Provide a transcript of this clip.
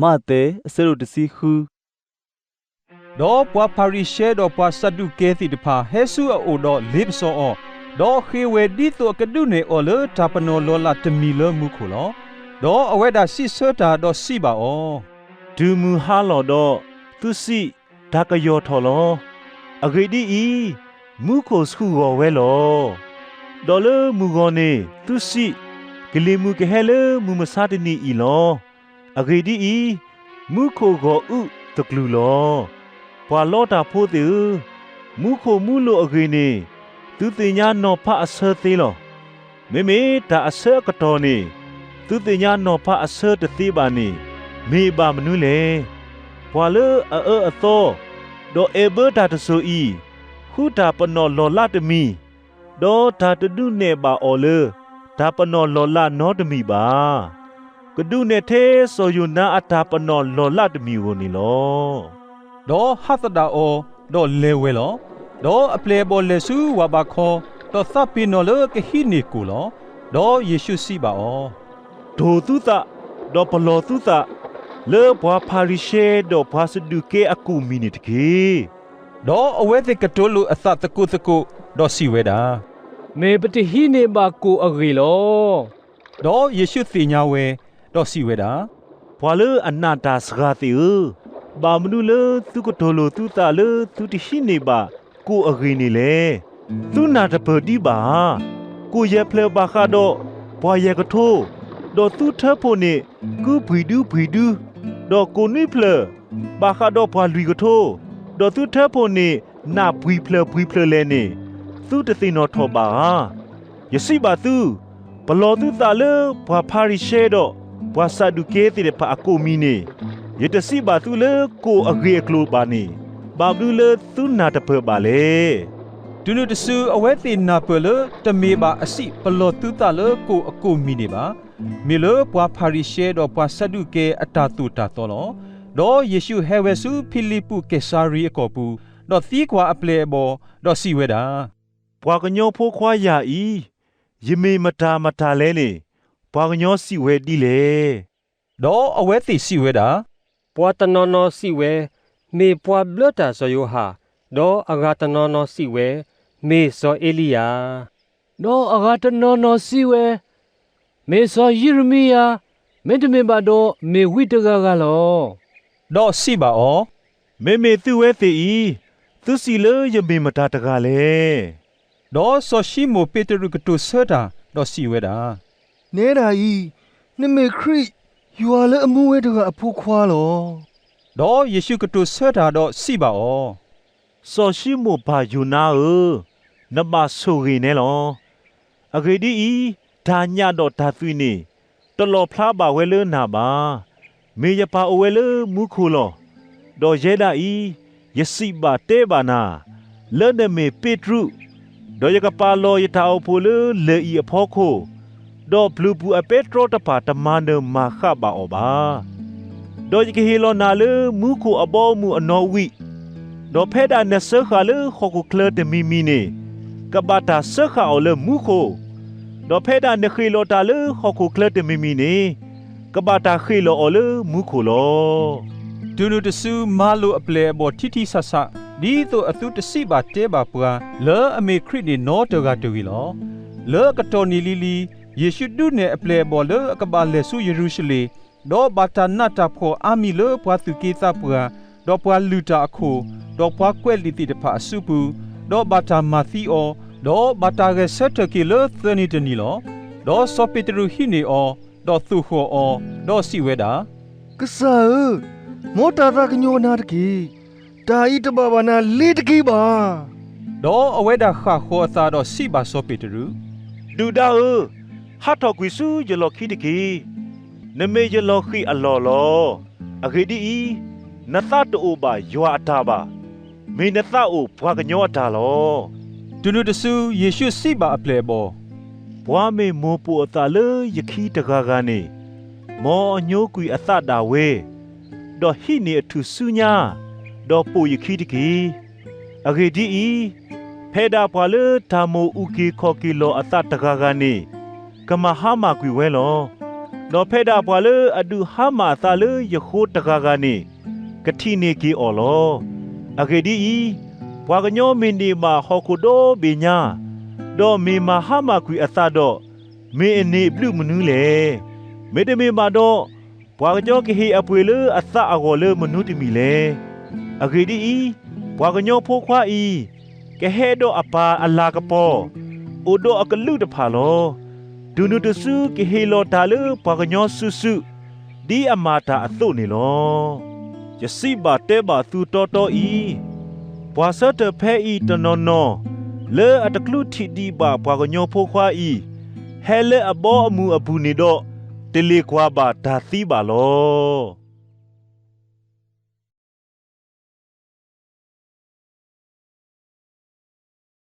မးသဲ အဆၢဒိၣ်တဆံဃု. ဒီးပှၤဖၤရံၤၡဲဒီးပှၤစးဒူးကဲသ့ၣ်တဖၣ် ဟဲဆူအအိၣ်ဒီးလ့ပစီအီၤ, ဒီးဃ့ဝဲဒ်သိးအကဒုးနဲၣ်အီၤလၢတၢ်ပနီၣ်လီၤလးတမံၤလၢမူခိၣ်လီၤ. ဒီးအဝဲဒၣ်စံးဆၢတၢ်ဒီးစံးဘၣ်အီၤ, တုၤမုၢ်ဟါလီၤဒီး, သုစံး, တၢ်ကယီၢ်ထီၣ်လီၤ. အဂ့ၢ်ဒ်အံၤ, မူခိၣ်ဆှုၣ်ဂီၢ်ဝဲလီၤ. ဒီးလၢမုၢ်ဂီၤန့ၣ်သုစံး, ကလံၤမုၢ်ကဟဲလၢမုၢ်မဆါတနံၤအံၤလီၤ. အဂ့ၢ်ဒ်အံၤ, မူခိၣ်ဂီၢ်အုၣ်သကလုၢ်လီၤ. ပှၤလီတၢ်ဖိသ့ၣ်ဧၢ, မူခိၣ်မူလိာ်အဂ့ၢ်န့ၣ်, သုသ့ၣ်ညါနီၤဖးအဆၢသ့လီၤ. မ့မ့ၢ်တၢ်အဆၢအကတီၢ်န့ၣ်, သုသ့ၣ်ညါနီၤဖးအဆၢတသ့ဘၣ်န့ၣ်, မ့ၢ်ဘၣ်မနုၤလဲၣ်. ပှၤလၢအအၢအသီ, ဒီးအဲၣ်ဘၢတၢ်တစိၤအံၤ, ဃုတၢ်ပနီၣ်လီၢ်လးတမံၤ, ဒီးတၢ်တဒုးနဲၣ်ဘၣ်အီၤလၢ တၢ်ပနီၣ်လီၢ်လးနီတမံၤဘၣ်. ကဒုးနဲၣ်ထဲစီၤယိၤနါအတၢ်ပနီၣ်လီၢ်လးတမံၤဧိၤန့ၣ်လီၤ. ဒီးဟးသဒၣ်အီၤ, ဒီးလဲၤဝဲလီၤ. ဒီးအပျဲၢ်အဘီၣ်လဲၤဆူဝၢ်ဘးခီ, ဒီးသးပ့ၤနီၣ်လၢကဟံးန့ၢ်ကိၣ်လီၤ. ဒီးယ့ၣ်ၡူးစံးဘၣ်အီၤ, တိၢ်သုသး, ဒီးပလီၢ်သုသး, လၢပှၤဖၤရံၤၡဲဒီးပှၤစဒူးကဲအကိၣ်မံၤန့ၣ်တက့ၢ်. ဒီးအဝဲသ့ၣ်ကတိၤလိာ်အသးသကိးသကိး, ဒီးစံးဝဲဒၣ်, မ့ၢ်ပတဟံးန့ၢ်ဘၣ်ကိၣ်အဂ့ၢ်လီၤ. ဒီးယ့ၣ်ၡူးသ့ၣ်ညါဝဲ, ဒီးစံးဝဲဒၣ်, ပှၤလၢအနာ်တၢ်စှၤသ့ၣ်ဧၢ, ဘၣ်မနုၤလၢသုကတိၤလိာ်သုသးလၢသုတဟံးန့ၢ်ဘၣ်ကိၣ်အဂ့ၢ်န့ၣ်လဲၣ်. သုနာ်တပၢၢ်ဒံးဘၣ်ဧါ. ကိၣ်ယဲၢ်ဖျၢၣ်ဘၣ်ဃးဒီးပှၤယဲၢ်ကထိ, ဒီးသုထၢဖှိၣ်န့ၣ်ကုပှံၤဒုပှံၤဒု, ဒီးကိၣ်နွံဖျၢၣ်ဘၣ်ဃးဒီးပှၤလွံၢ်ကထိ, ဒီးသုထၢဖှိၣ်န့ၣ်နးပှံၤဖျၢၣ်ပှံၤဖျၢၣ်လဲၣ်န့ၣ်, သုတသ့ၣ်နီၣ်ထီၣ်ဘၣ်ဧါ. ယစံးဘၣ်သု, ပလီၢ်သုသးလၢပှၤဖၤရံၤၡဲဒီးပှၤစးဒူးကဲသ့ၣ်တဖၣ်အကိၣ်မံၤန့ၣ်, ယတစံးဘၣ်သုလၢကိၣ်အဂ့ၢ်အကျိၤဘၣ်န့ၣ်, ဘၣ်မနုၤလၢသုနာ်တပၢၢ်ဘၣ်လဲၣ်. တုၤနုၤတစုအဝဲသ့ၣ်နၢ်ပၢၢ်လၢ တမ့ၢ်ဘၣ်အစံးပလီၢ်သုသးလၢကိၣ်အကိၣ်မံၤန့ၣ်ဘၣ်, မ့ၢ်လၢပှၤဖၤရံၤၡဲဒီးပှၤစးဒူးကဲအတၢ်သိၣ်တၢ်သီလီၤ. ဒီးယ့ၣ်ၡူးဟဲဝဲဆူဖံလံးပူးကဲးစၤရံအကီၢ်ပူၤ, ဒီးသံကွၢ်အပျဲၢ်အဘီၣ်, ဒီးစံးဝဲဒၣ်, ပှၤကညီဖိခွါယၤအံၤ, ယမ့ၢ်မတၤမတၤလဲၣ်န့ၣ်, ပှၤကညီစံးဝဲဒ်လဲၣ်. ဒီးအဝဲသ့ၣ်စံးဝဲဒၣ်, ပှၤတနီၤနီၤစံးဝဲ, မ့ၢ်ပှၤဘျၢတၢ်စီၤယိၤဟၣ်, ဒီးအဂၤတနီၤနီၤစံးဝဲ, မ့ၢ်စီၤအ့လံယၤ, ဒီးအဂၤတနီၤနီၤစံးဝဲ, မ့ၢ်စီၤယံးရမံယၤ, မ့တမ့ၢ်ဘၣ်ဒီးမ့ၢ်ဝံတဂၤဂၤလီၤ. ဒီးစံးဘၣ်အီၤ, မ့မ့ၢ်သုဝဲသ့ၣ်အံၤ, သုစံးလၢယမ့ၢ်မတၤတဂၤလဲၣ်. ဒီးစီၤၡံမိၣ်ပ့းတရူးကတိၤဆၢတၢ်, ဒီးစံးဝဲဒၣ်, နဲဒၣ်အံၤ, နမ့ၢ်ခရံာ်, ယွၤလၢအမူဝဲတဂၤအဖိခွါလီၤ. ဒီးယ့ၣ်ၡူးကတိၤဆၢတၢ်ဒီးစံးဘၣ်အီၤ, စီၤၡံမိၣ်ပၢ်ယိၤနါဧၢ, နဘၣ်ဆိၣ်ဂ့ၤနဲလီၤ. အဂ့ၢ်ဒ်အံၤ, တၢ်ညၣ်ဒီးတၢ်သွံၣ်န့ၣ် တလီၣ်ဖျါဘၣ်ဝဲလၢနၤဘၣ်. မ့ၢ်ယပၢ်အိၣ်ဝဲလၢမူခိၣ်လီၤ. ဒီးယဲဒၣ်အံၤ, ယစံးဘၣ်တဲဘၣ်နၤ, လၢနမ့ၢ်ပ့းတရူး, ဒီးယကပာ်လီၤယတၢ်အိၣ်ဖှိၣ်လၢလၢၢ်အံၤအဖီခိၣ်, ဒီးဘျုးပူၤအပဲတြီတဖၣ်တမၤနၢၤမၤဃၣ်ဘၣ်အီၤဘၣ်. ဒီးယကဟ့ၣ်လီၤနၤလၢမူခိၣ်အဘီအမုၢ်အနီၣ်ဝံၤ, ဒီးဖဲဒၣ်နစၢဃာ်လၢဟီၣ်ခိၣ်ချၢတမံၤမံၤန့ၣ်, ကဘၣ်တၢ်စၢဃာ်အီၤလၢမူခိၣ်, ဒီးဖဲဒၣ်နဃ့ၢ်လီၤတၢ်လၢဟီၣ်ခိၣ်ချၢတမံၤမံၤန့ၣ်, ကဘၣ်တၢ်ဃ့ၢ်လီၤအီၤလၢမူခိၣ်လီၤ. တုၤနုၤတစုမၤလိာ်အပျဲၢ်အဘီၣ်ထံထံဆးဆး, ဒ်သိးအသုတစံးဘၣ်တဲဘၣ်ပှၤ လၢအမ့ၢ်ခရံာ်န့ၣ်နီတဂၤတဂ့ၤလီၤ. လၢအကတီၢ်နံၤလံၤလံၤ, ယ့ၣ်ၡူးဒုးနဲၣ်အပျဲၢ်အဘီၣ်လၢအကဘၣ်လဲၤဆူယရူၤၡလ့ၣ်, ဒီးဘၣ်တၢ်နးတၢ်ဖှီၣ်အါမံၤလၢပှၤသူၣ်က့သးပှၢ်, ဒီးပှၤလုၢ်တၢ်အခိၣ်, ဒီးပှၤကွဲးလံာ်သ့ၣ်တဖၣ်အစုပူၤ, ဒီးဘၣ်တၢ်မၤသံအီၤ, ဒီးဘၣ်တၢ်ဂဲၤဆၢထၢၣ်က့ၤလၢသၢနံၤတနံၤလီၤ. ဒီးစီၤပ့းတရူးဟံးန့ၢ်အီၤ, ဒီးသိၣ်ဃီၣ်အီၤ, ဒီးစံးဝဲဒၣ်, ကစၢ်ဧၢ, မ်တၢ်သးကညီၤနၤတက့ၢ်. တၢ်အံၤတဘၣ်ဘၣ်နၤလ့ၤတက့ၢ်ဘၣ်. ဒီးအဝဲဒၣ်ဃၣ်ဃီၤအသးဒီးစံးဘၣ်စီၤပ့းတရူး, ဒုၣ်ဒါဧၢ, ဟးထီၣ်ကွံာ်ဆူယလီၢ်ခံတက့ၢ်. နမ့ၢ်ယလီၢ်ဃံၢ်အလီၢ်လီၤ. အဂ့ၢ်ဒ်အံၤ, နသးတအိၣ်ဘၣ်ယွၤအတၢ်ဘၣ်. မ့ၢ်နသးအိၣ်ပှၤကညီအတၢ်လီၤ. တုၤနုၤတစုယ့ၣ်ၡူးစံးဘၣ်အပျဲၢ်အဘီၣ်, ပှၤမ့ၢ်မိၢ်ပိာ်အသးလၢယခံတဂၤဂၤန့ၣ်, မ်အညိကွံာ်အသးဒၣ်ဝဲ, ဒီးဟံးန့ၢ်အထူၣ်စုညါ, ဒီးပိာ်ယခံတက့ၢ်. အဂ့ၢ်ဒ်အံၤ, ဖဲဒၣ်ပှၤလၢတၢ်မိၣ်အုၣ်က့ၤခီၣ်က့ၤလီၤအသးတဂၤဂၤန့ၣ်, ကမၤဟါမၢ်ကွံာ်ဝဲလီၤ. ဒီးဖဲဒၣ်ပှၤလၢအဒုးဟါမၢ်အသးလၢယဃိတဂၤဂၤန့ၣ် ကထံၣ်န့ၢ်က့ၤအီၤလီၤ. အဂ့ၢ်ဒ်အံၤ, ပှၤကညီမ့ၢ်န့ၢ်ဘၣ်ဟီၣ်ခိၣ်ဒီဘ့ၣ်ညါ, ဒီးမ့ၢ်မၤဟါမၢ်ကွံာ်အသးဒီး, မ့ၢ်အန့ၢ်ဘျုးမနုၤလဲၣ်. မ့တမ့ၢ်ဘၣ်ဒီး, ပှၤကညီကဟ့ၣ်အပှ့ၤလၢအသးအဂီၢ်လၢမနုၤတမံၤလဲၣ်. အဂ့ၢ်ဒ်အံၤ, ပှၤကညီဖိခွါအံၤ, ကဟဲဒီးအပၢ်အလၤကပီၤ, အိၣ်ဒီးအကလုာ်တဖၣ်လီၤ. တုၤနုၤတစုကဟ့ၣ်လီၤတၢ်လၢပှၤကညီစုာ်စုာ်, ဒ်အမၤတၢ်အသိးန့ၣ်လီၤ. ယစံးဘၣ်တဲဘၣ်သုတီတီအံၤ, ပှၤဆၢထၢၣ်ဖဲအံၤတနီၤနီၤ, လၢအတကျူထံၣ်ဒံးဘၣ်ပှၤကညီဖိခွါအံၤ, ဟဲလၢအဘီအမုၢ်အပူၤန့ၣ်ဒီး, တလ့ၣ်ကွၢ်ဘၣ်တၢ်သံဘၣ်လီၤ.